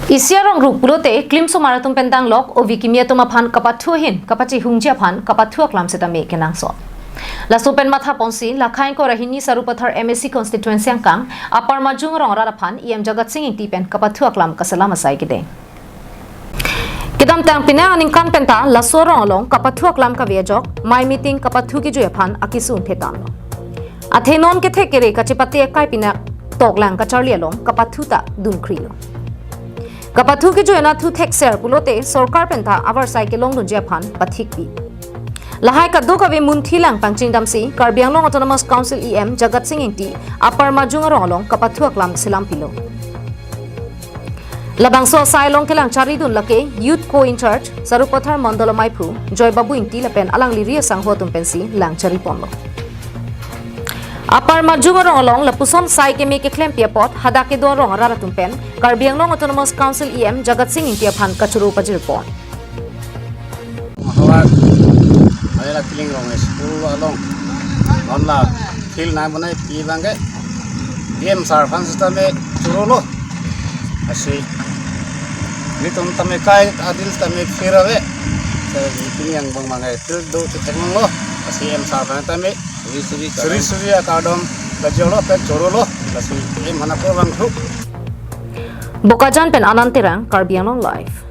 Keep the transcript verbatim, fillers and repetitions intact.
Isi arong rup pulote klimsomar atum pen danglok ovi kimi atum aphan kapathu ahin kapachihungji aphan kapathu aklam setame kenangsot. Laso pen matha ponsi lakhai ingkoi ra hini Sarupathar M A C constituency angkang Upper Majung arong arat aphan E M Jagat Sing Engti pen kapathu aklam kaselam asai kedeng. Kedamtang penang aningkan penta laso arong along kapathu aklam kave ajok mai meeting kapathu kejui aphan akesung phetan lo. Athe non kethek kere kachepate akai pinak toklang kacharli along kapathu ta dun krilo. Kapathu kejui anatthu thekser pulote sorkar penta avarsai kelongdunji aphan pathikpi. Lahai kadokave munthi lang pangchingdamsi Karbi Anglong Autonomous Council E M Jagat Sing Engti Upper Majung arong along kapathu aklam selampilo. Labangso asai along kelang charidun lake Youth Co-in-charge Sarupathar Mondol amaiphu Joy Babu Engti lapen alangli ri asangho atum pensi lang chariponlo. Upper Majung arong along lapuson sai keme keklempi apot hadak kedo arong arat atum pen Karbi Anglong Autonomous Council E M Jagat Sing Engti aphan kachoro pajirpon. Mahawar, Ayala Kiling Rong School along non la field nai bonai pi bangke E M sir aphan setame chorolo. Lasi nelitum tame kai adin setame field ave. Saya meeting angbong bangke field do cheteklo. Lasi E M sir aphan tame suri suri suri suri akardom kajolo pen chorolo. Lasi E M aphan ako bangkru. Bokajan pen Anand Terang, Karbi Anglong Live.